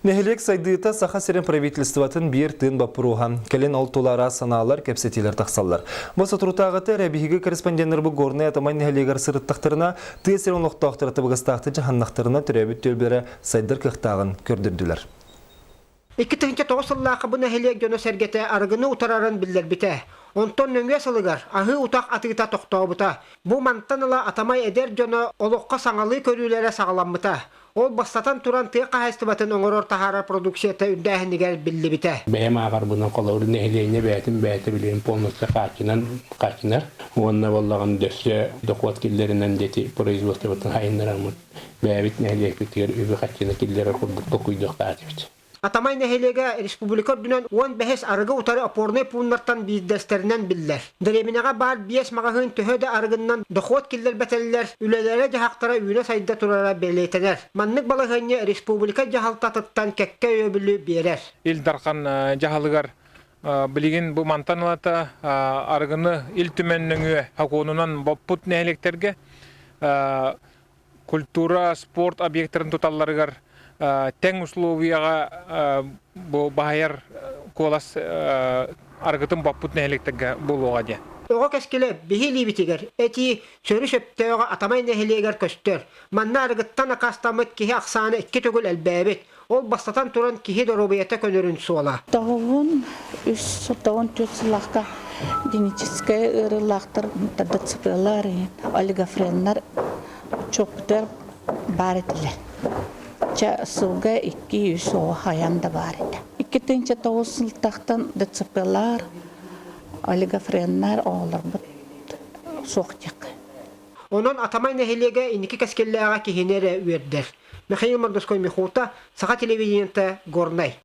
Нэһилиэк сайдыыта Саха сирин правительствотын биир тыын боппуруоһа. Кэлин ол тула араас санаалар, кэпсэтиилэр тахсаллар. Бу соторутааҕыта эрэ биһиги корреспонденнарбыт Горнай Атамай нэһилиэгэр сырыттахтарына, тыа сирин олохтоохторо табыгастаахтык дьаһаннахтарына төрөөбүт түөлбэлэрэ сайдар кыахтааҕын көрдөрдүлэр. 2009 сыллаахха бу нэһилиэк дьоно-сэргэтэ арыгыны утарарын биллэрбитэ. Онтон нөҥүө сылыгар аһыы утах атыыта тохтообута. Бу мантан ыла Атамай эдэр дьоно олоххо саҥалыы көрүүлэрэ саҕаламмыта. Ол бастатан туран тыа хаһаайыстыбатын оҥорор таһаарар продукцията үрдээһинигэр биллибитэ. Бэйэм ааҕарбынан холобур нэһилиэнньэ бэйэтин бэйэтэ билигин полностью хааччынан хааччынар уонна буоллаҕын дөссө дохуот киллэринэн дети производствотын хайыннараммыт бэйэбит нэһилиэкпитигэр үбү-харчыны киллэрэр курдук толкуйдуохтаах этибит. Атамай нэһилиэгэ республика үрдүнэн 15 арыгы утары опорнай пууннартан биирдэстэринэн биллэр. Дэриэбинэҕэ баар биэс маҕаһыын төһө да арыгыннан дохуот киллэрбэтэллэр, үлэлэрэ-дьаһахтара үүнэ-сайда турара бэлиэтэнэр. Маннык балаһыанньа республика дьаһалтатыттан кэккэ өйөбүлү биэрэр. Ил Дархан дьаһалыгар билигин бу мантан ылата арыгыны Ил Түмэн нөҥүө сокуонунан боппут нэһилиэктэргэ культура, спорт объектарын туталларыгар тэҥ условияҕа бу баһайар куолас арыгытын боппут нэһилиэктэргэ буолуоҕа диэн. Оҕо кэскилэ биһи илиибитигэр этии сөрү-сөптөөҕө Атамай нэһилиэгэр көстөр. Манна арыгыттан акаастаммыт киһи ахсаана икки төгүл элбээбит. Ол бастатан туран киһи доруобуйата көнөрүн суола. 93 94 сыллаахха генетическэй ыарыылаахтар ДЦПлар, олигофреннар чоппутар баар этилэр. Ча сылга 200 оҕо хайан да баар этэ. 2009 сылтахтан ДЦПлар, олигофреннар оҕолорбут суох диэххэ. Онон Атамай нэһилиэгэ инники кэскиллээҕэ киһини эрэ үөрдэр. Михаил Мордовской Михута, Саха телевидениета, Горнай.